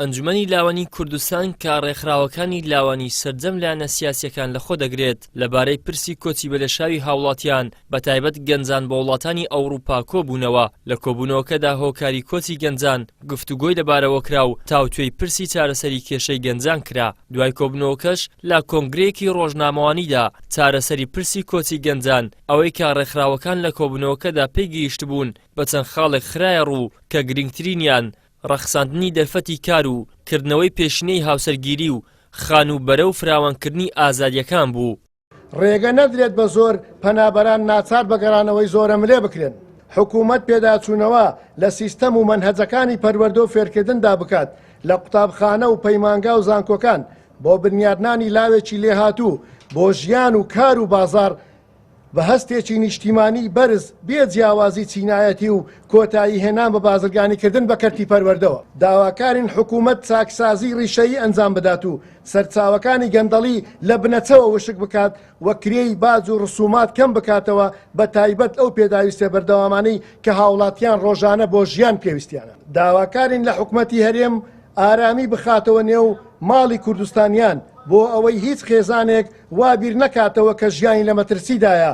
ئەنجومەنی لاوانی کوردستان کە ڕێکخراوەکانی لاوانی سەرجەم لایەنە سیاسیەکان لەخۆ دەگرێت، لەبارەی پرسی کۆچی بەلێشاوی هاوڵاتیان بەتایبەت گەنجان بۆ وڵاتانی ئەوڕوپا کۆبوونەوە، لە کۆبوونەوەکەدا هۆکاری کۆچی گەنجان گفتوگۆی لەبارەوە کرا و تاوتوێی پرسی چارەسەری کێشەی گەنجان کرا، دوای کۆبوونەوەکەش لە کۆنگرەیەکی ڕۆژنامەوانیدا چارەسەری پرسی کۆچی گەنجان ئەوەی کە ڕێکخراوەکان لە کۆبوونەوەکەدا پێی گەیشتبوون بە چەند خاڵێک خرایەڕوو کە گرنگترینیان ڕەخساندنی دەرفەتی کار و کردنەوەی پێشینەی هاوسەرگیری و خانووبەرە و فراوانکردنی ئازادییەکان بوو. ڕێگە نەدرێت بە زۆر پەنابەران ناچار بە گەڕانەوەی زۆرەملێ بکرێن. حکوومەت پێداچوونەوە لە سیستەم و مەنهەجەکانی پەروەردە و فێرکردندا بکات لە قوتابخانە و پەیمانگا و زانکۆکان بۆ بنیاتنانی لاوێکی لێهاتوو بۆ ژیان و کار و بازاڕ بە هەستێکی نیشتیمانی بەرز بێ جیاوازی چینایەتی و کۆتایی هێنان بە بازرگانیکردن بە کەرتی پەروەردەوە. داواکارین حکومەت چاکسازی ڕیشەیی ئەنجام بدات و سەرچاوەکانی گەندەڵی لە بنەچەوە وشک بکات و کرێی باج و ڕسومات کەم بکاتەوە بە تایبەت ئەو پێداویستیە بەردەوامانەی کە هاوڵاتیان ڕۆژانە بۆ ژیان پێویستیانە. داواکارین لە حکومەتی هەرێم ئارامی بخاتەوە نێو ماڵی کوردستانیان بۆ ئەوەی هیچ خێزانێک وا بیر نەکاتەوە کە ژیانی لە مەترسیدایە،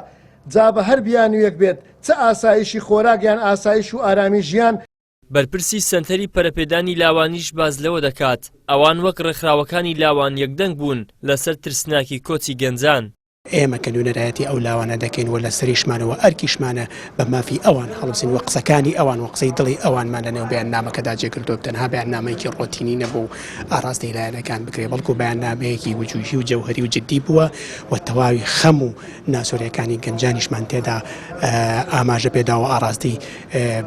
جا بە هەر بیانوویەک بێت، چ ئاسایشی خۆراک یان ئاسایش و ئارامی ژیان. بەرپرسی سەنتەری پەرەپێدانی لاوانیش باس لەوە دەکات، ئەوان وەک ڕێکخراوەکانی لاوان یەکدەنگ بوون لەسەر ترسناکی کۆچی گەنجان. ئێمە کە نوێنەرایەتی ئەو لاوانە دەکەین و لە سەریشمانە و ئەرکیشمانە بە مافی ئەوان هەڵبسین و قسەکانی ئەوان و قسەی دڵی ئەوانمان لە نێو بەیاننامەکەدا جێگرتووە، تەنها بەیاننامەیەکی ڕۆتینی نەبوو و ئاڕاستەی لایەنەکان بکرێت، بەڵکو بەیاننامەیەکی وجوهی و جەوهەری و جدی بووە و تەواوی خەم و ناسۆریەکانی گەنجانیشمان تێدا ئاماژە پێداوە ئاڕاستەی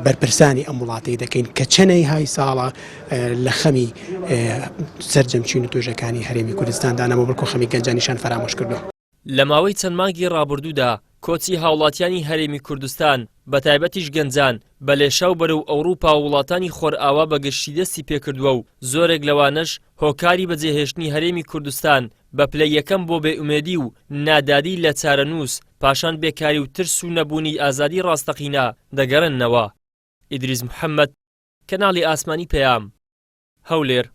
بەرپرسانی ئەم وڵاتەی دەکەین کە چەنەیهای ساڵە لە خەمی سەرجەم چین و توێژەکانی هەرێمی کوردستاندا نەبوو، بەڵکو خەمی گەنجانیشیان فەرامۆش کردووە. لە ماوەی چەند مانگی ڕابردوودا کۆچی هاوڵاتیانی هەرێمی کوردستان بەتایبەتیش گەنجان بە لێشاو بەرەو ئەوڕوپا و وڵاتانی خۆرئاوا بە گشتی دەستی پێکردووە و زۆرێک لەوانەش هۆکاری بەجێهێشتنی هەرێمی کوردستان بە پلەی یەکەم بۆ بێئومێدی و نادادی لە چارەنووس پاشان بێکاری و ترس و نەبوونی ئازادی ڕاستەقینە دەگەڕێننەوە. ئیدریس محەمەد، کەناڵی ئاسمانی پەیام، هەولێر.